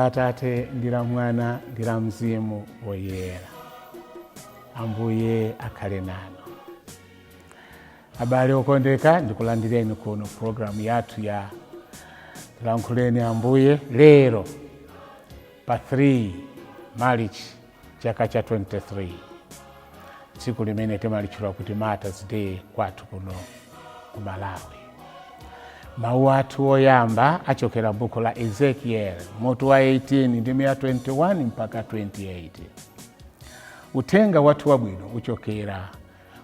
Dzina la Atate ndi la Mwana ndi la Mzimu Woyera. Ambuye akhale nanu. Abale okondeka, ndikulandireni kuno programu yathu ya Tilankhuleni Ambuye lero pa 3 March chaka cha 23, tsiku limene timalitchula kuti Martyrs Day kwathu kuno ku Malawi. Mawu athu oyamba achokera buku la Ezekiel mutu wa 18 ndime ya 21 mpaka 28. Uthenga wathu wabwino uchokera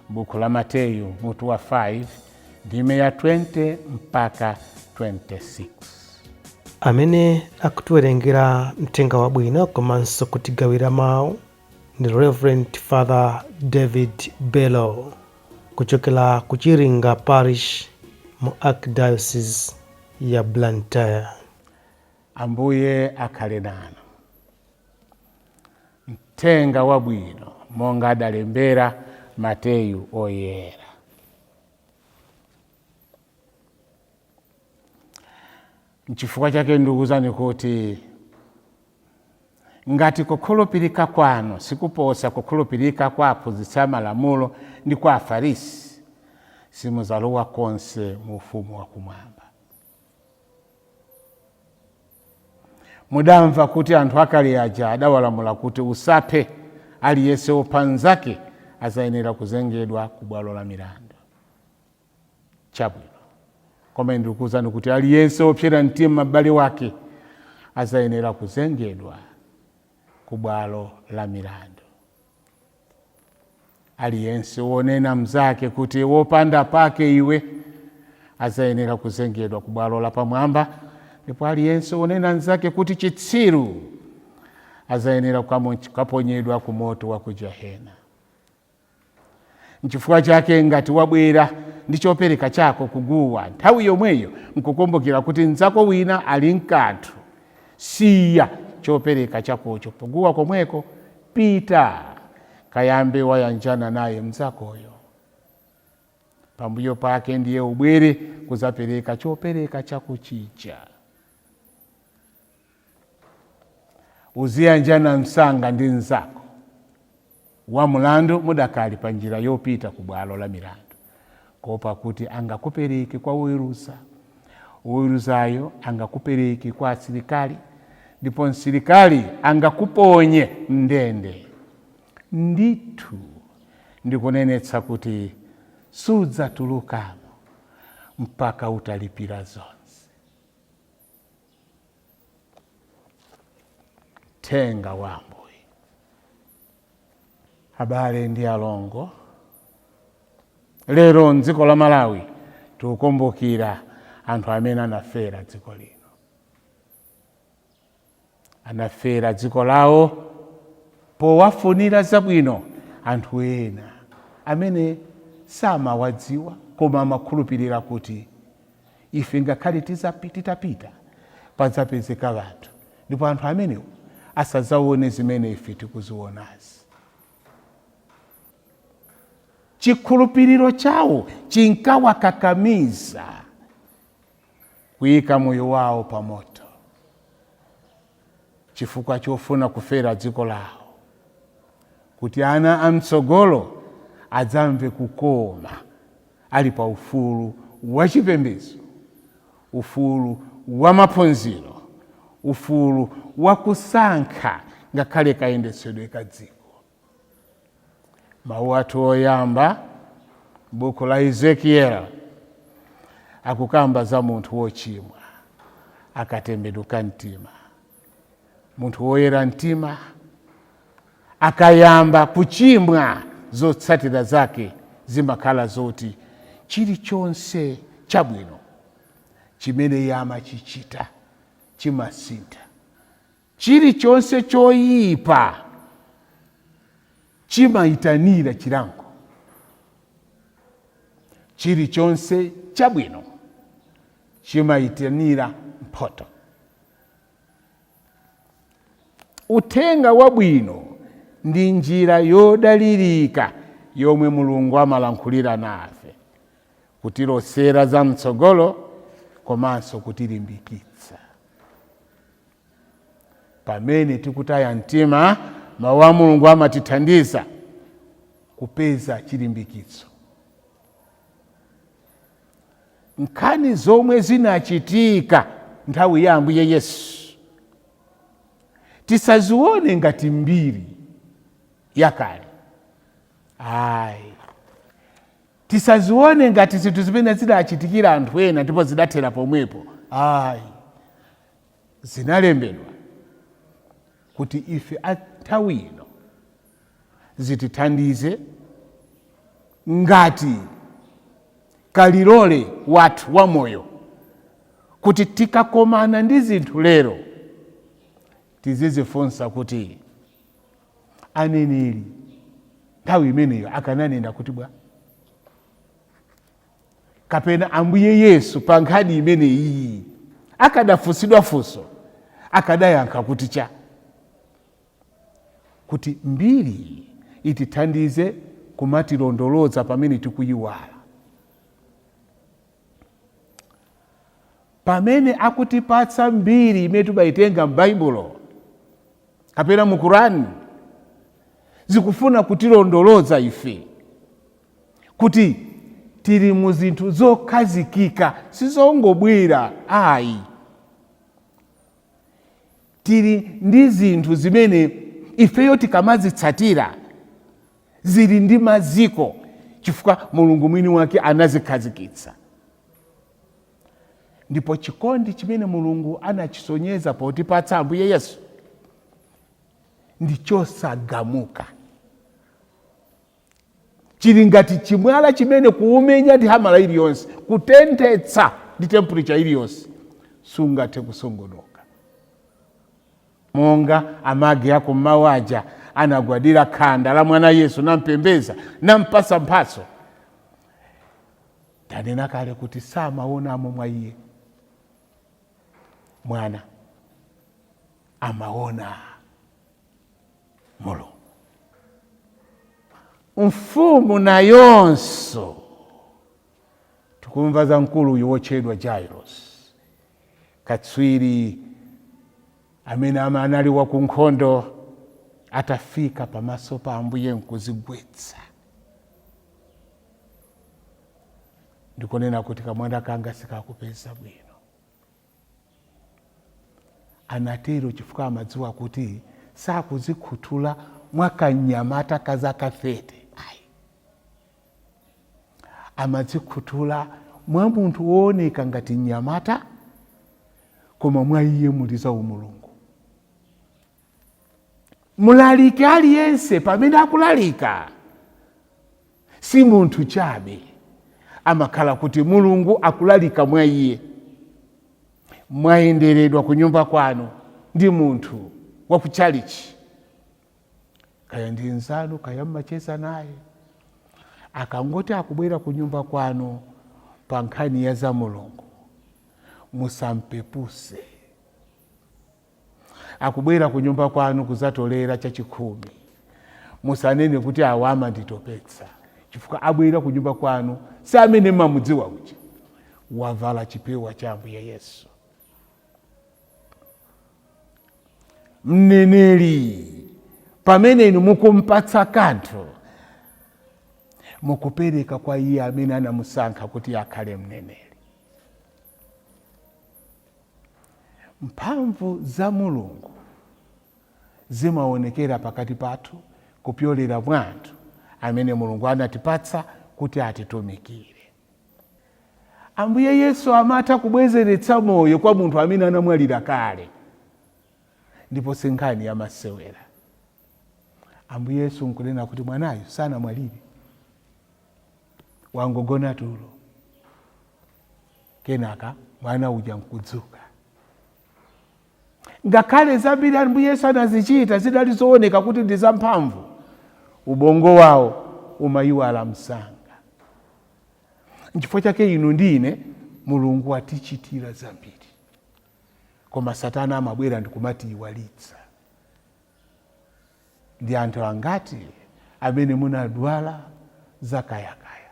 buku la Mateyu mutu wa 5 ndime ya 20 mpaka 26. Amene akutiwerengera mthenga wabwino komanso kutigawira mawu ndi Reverend Father David Bello kuchokera ku Chiringa Parish mu Archdiocese ya Blantyre. Ambuye akhale nanu. Mthenga wabwino monga adalembera Mateyu oyera. Nchifukwa chake ndikuwuzani kuti ngati kukhulupirika kwanu sikuposa kukhulupirika kwa aphunzitsi amalamulo ndi kwa Afarisi, simudzalowa konse mu ufumu wakumwamba. Mudamva kuti anthu akale aja adawalamula kuti, usaphe, aliyense wopha mnzake adzayenera kuzengedwa ku bwalo la milandu. Chabwino, koma ine ndikukuwuzani kuti aliyense wopsera mtima m'bale wake adzayenera kuzengedwa ku bwalo la milandu. Aliyense wonena mnzake kuti, wopanda pake iwe, adzayenera kuzengedwa ku bwalo lapamwamba, ndipo aliyense wonena mnzake kuti, chitsiru, adzayenera kukaponyedwa ku moto wa ku jahena. Nchifukwa chake ngati wabwera ndi chopereka chako kuguwa, nthawi yomweyo nkukumbukira kuti mnzako wina ali nkanthu, siya chopereka chakocho kuguwa komweko, pita kayambe wayanjana naye mnzakoyo. Pambuyo pake ndiye ubwere kudzapereka chopereka chako chija. Uziyanjana msanga ndi mnzako wa mlandu mudakali pa njira yopita ku bwalo la milandu, kuopa kuti angakupereke kwa woweruza, woweruzayo angakupereke kwa asilikali, ndipo msilikali angakuponye m'ndende. Ndithu ndikunenetsa kuti sudzatulukamo mpaka utalipira zonse. Uthenga wa Ambuye. Abale ndi alongo, lero mdziko la Malawi tikukumbukira anthu amene anafera dziko lino. Anafera dziko lawo powafunira zabwino anthu ena amene samawadziwa koma amakhulupirira kuti ife ngakhale titapita padzapezeka anthu ndipo anthu amenewo asadzaone zimene ife tikuzionazi. Chikhulupiriro chawo chinkawakakamiza kuyika moyo wawo pa moto chifukwa chofuna kufera dziko lawo kuti ana amtsogolo adzamve kukoma ali pa ufulu wachipembedzo, ufulu wa maphunziro, ufulu wakusankha ngakhale kayendetsedwe ka dziko. Mawu athu oyamba buku la Ezekiel akukamba za munthu wochimwa akatembenuka mtima, munthu woyera mtima akayamba kuchimwa, zotsatira zake zimakhala zoti chilichonse chabwino chimene iye amachichita chimasintha, chilichonse choyipa chimayitanira chilango, chilichonse chabwino chimayitanira mphoto. Uthenga wabwino ndi njira yodalirika yomwe Mulungu amalankhulira nafe, kutilosera za mtsogolo komanso kutilimbikitsa. Pamene tikutaya mtima, mawu a Mulungu amatithandiza kupeza chilimbikitso. Nkhani zomwe zinachitika nthawi ya Ambuye Yesu tisazione ngati mbiri yakale, ayi. Tisazione ngati zinthu zimene zidachitikira anthu ena ndipo zidathera pomwepo, ayi. Zinalembedwa kuti ife a nthawi ino zitithandize ngati kalilole wathu wa moyo, kuti tikakomana ndi zinthu lero tizizifunsa kuti aneneri nthawi imeneyo akananena kuti bwa, kapena Ambuye Yesu pa nkhani imeneyi akadafunsidwa funso akadayankha kuti cha, kuti mbiri itithandize kumatilondoloza pamene tikuyiwala. Pamene akutipatsa mbiri imene timayitenga m'Baibulo kapena mu Kurani, zikufuna kutilondoloza ife kuti tili mu zinthu zokhazikika, sizongobwera ayi. Tili ndi zinthu zimene ifeyo tikamazitsatira zili ndi maziko, chifukwa Mulungu mwini wake anazikhazikitsa. Ndipo chikondi chimene Mulungu anachisonyeza potipatsa Ambuye Yesu ndi chosagamuka, chili ngati chimwala chimene kuumenya ndi hamala iliyonse, kutenthetsa ndi temperature iliyonse, sungathe kusungunuka. Monga amagi akummawa aja anagwadira khanda la mwana Yesu nampembeza nampasa mphatso, tanena kale kuti samaonamo mwa iye mwana, amaona Mulungu. Mfumu nayonso, tikumva za mkulu uyu wotchedwa Jairos, katswiri amene anali wa kunkhondo, atafika pamaso pa Ambuye nkuzigwetsa ndikunena kuti kamwana kanga sikakupeza bwino. Anatero chifukwa amadziwa kuti sakuzikhuthula mwa kanyamata ka zaka 30, ayi, amadzikhuthula mwa munthu wooneka ngati mnyamata, koma mwa iye muli za umulungu. Mlaliki aliyense pamene akulalika si munthu chabe, amakhala kuti Mulungu akulalika mwa iye. Mwayenderedwa kunyumba kwanu ndi munthu wa kuchalichi, kaya ndi nzanu, kaya mmacheza naye, akangoti akubwera kunyumba kwanu pa nkhani ya za Mulungu, musampepuse. Akubwera kunyumba kwanu kuzatolera chachikhumi, musanene kuti awa amanditopetsa, chifukwa abwera kunyumba kwanu si amene mmamudziwa uja, wavala chipewa cha Ambuye Yesu. Mneneri pamene inu mukumpatsa kanthu, mukupereka kwa iye amene anamusankha kuti akhale mneneri. Mphamvu za Mulungu zimaonekera pakati pathu kupyolera mwa anthu amene Mulungu anatipatsa kuti atitumikire. Ambuye Yesu amatha kubwezeretsa moyo kwa munthu amene anamwalira kale, ndipo si nkhani yamasewera. Ambuye Yesu nkunena kuti mwanayu sanamwalire, wangogona tulo. Kenaka mwana uja nkudzuka. Ngakhale zambiri Ambuye Yesu anazichita zidali zooneka kuti ndi zamphamvu, ubongo wawo umayiwala msanga. Nchifukwa chake inu ndi ine Mulungu atichitira zambiri, koma Satana amabwera ndikumatiyiwalitsa. Ndi anthu angati amene munadwala zakayakaya,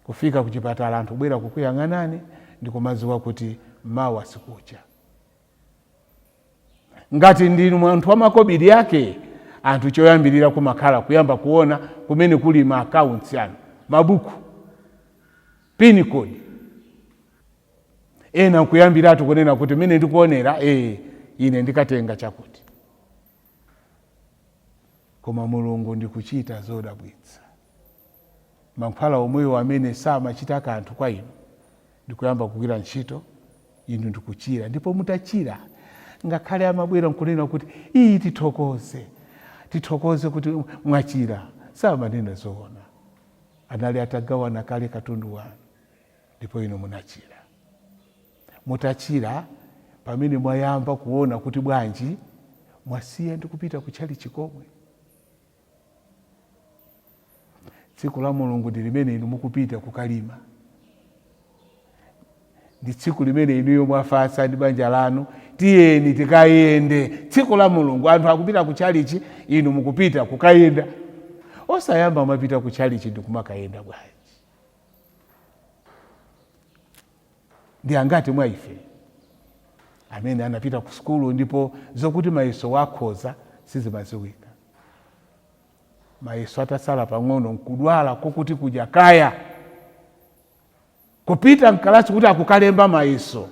kufika kuchipatala anthu kubwera kukuyang'anani ndikumadziwa kuti mawa sikucha? Ngati ndinu munthu wa makobiri yake, anthu choyambirira kumakhala kuyamba kuona kumene kuli ma accounts anu, mabuku, pin code. Ena nkuyambiratu kunena kuti mene ndikuonera, ine ndikatenga chakuti. Koma Mulungu ndikuchita zodabwitsa. Mankhwala omwewo amene samachita kanthu kwa inu ndikuyamba kugwira ntchito, inu ndikuchira. Ndipo mutachira, ngakhale amabwera nkunena kuti iyi tithokoze, tithokoze kuti mwachira, samanena zoona. Anali atagawana kale katundu wanu, ndipo inu munachira. Mutachira, pamene mwayamba kuona kuti bwanji mwasiya ndi kupita kutchalichi komwe. Tsiku la Mulungu ndi limene inu mukupita kukalima, ndi tsiku limene inuyo mwafatsa ndi banja lanu, tiyeni tikayende. Tsiku la Mulungu anthu akupita kutchalichi, inu mukupita kukayenda. Osayamba mwapita kutchalichi ndi kumakayenda bwanji? Ndi angati mwa ife amene anapita ku sukulu ndipo zokuti mayeso wakhoza sizimaziwika? Mayeso atasala pang'ono, nkudwala kokuti kudya kaya kupita mkalasi kuti akukalemba mayeso,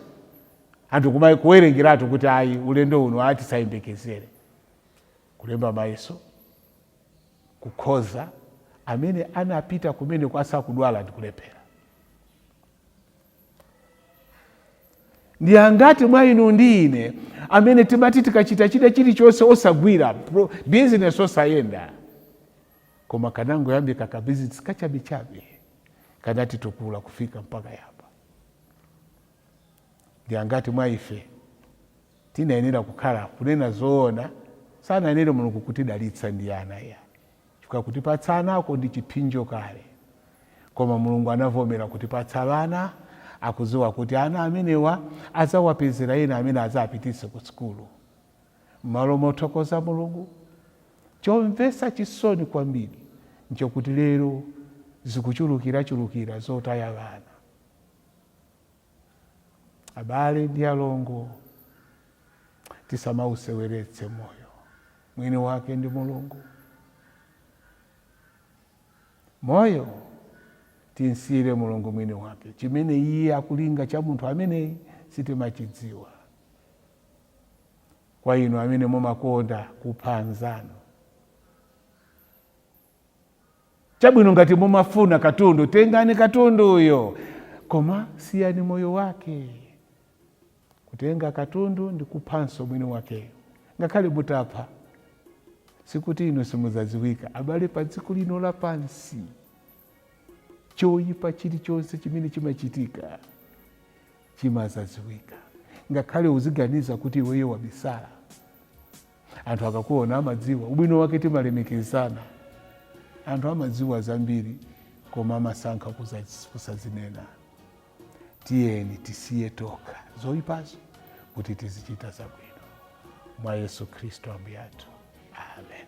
anthu kuwerengeratu kuti ayi, ulendo uno atisayembekezere kulemba mayeso kukhoza. Amene anapita kumene asakudwala ndikulephera, ndi angati mwa inu ndi ine amene timati tikachita chida chilichonse osagwira, business osayenda, koma kanangoyambika ka business kachabechabe kanatitukula kufika mpaka yapa? Ndi angati mwa ife tinayenera kukhala, kunena zoona, sanayenere Mulungu kutidalitsa ndi ana ya chifukwa kutipatsa anako ndi chipsinjo kale, koma Mulungu anavomera kutipatsa ana, akudziwa kuti ana amenewa adzawapezera ena amene adzapititse ku sukulu. M'malo mothokoza Mulungu, chomvetsa chisoni kwambiri nchokuti lero zikuchulukirachulukira zotaya ana. Abale ndi alongo, tisamauseweretse moyo, mwini wake ndi Mulungu. Moyo tinsiyire Mulungu mwini wake. Chimene iye akulinga cha munthu ameneyi sitimachidziwa. Kwa inu amene mumakonda kupha anzanu, chabwino, ngati mumafuna katundu, tengani katunduyo, koma siyani moyo wake. Kutenga katundu ndi kuphanso mwini wakeyo, ngakhale mutapha, sikuti inu simudzadziwika. Abale, pa dziko lino lapansi choyipa chilichonse chimene chimachitika chimazadziwika. Ngakhale uziganiza kuti iweyo wabisala, anthu akakuona amadziwa. Ubwino wake timalemekezana, anthu amadziwa zambiri koma amasankha kusazinena. Tiyeni tisiye tokha zoyipazo kuti tizichita zabwino. Mwa Yesu Khristu Ambuye athu, amen.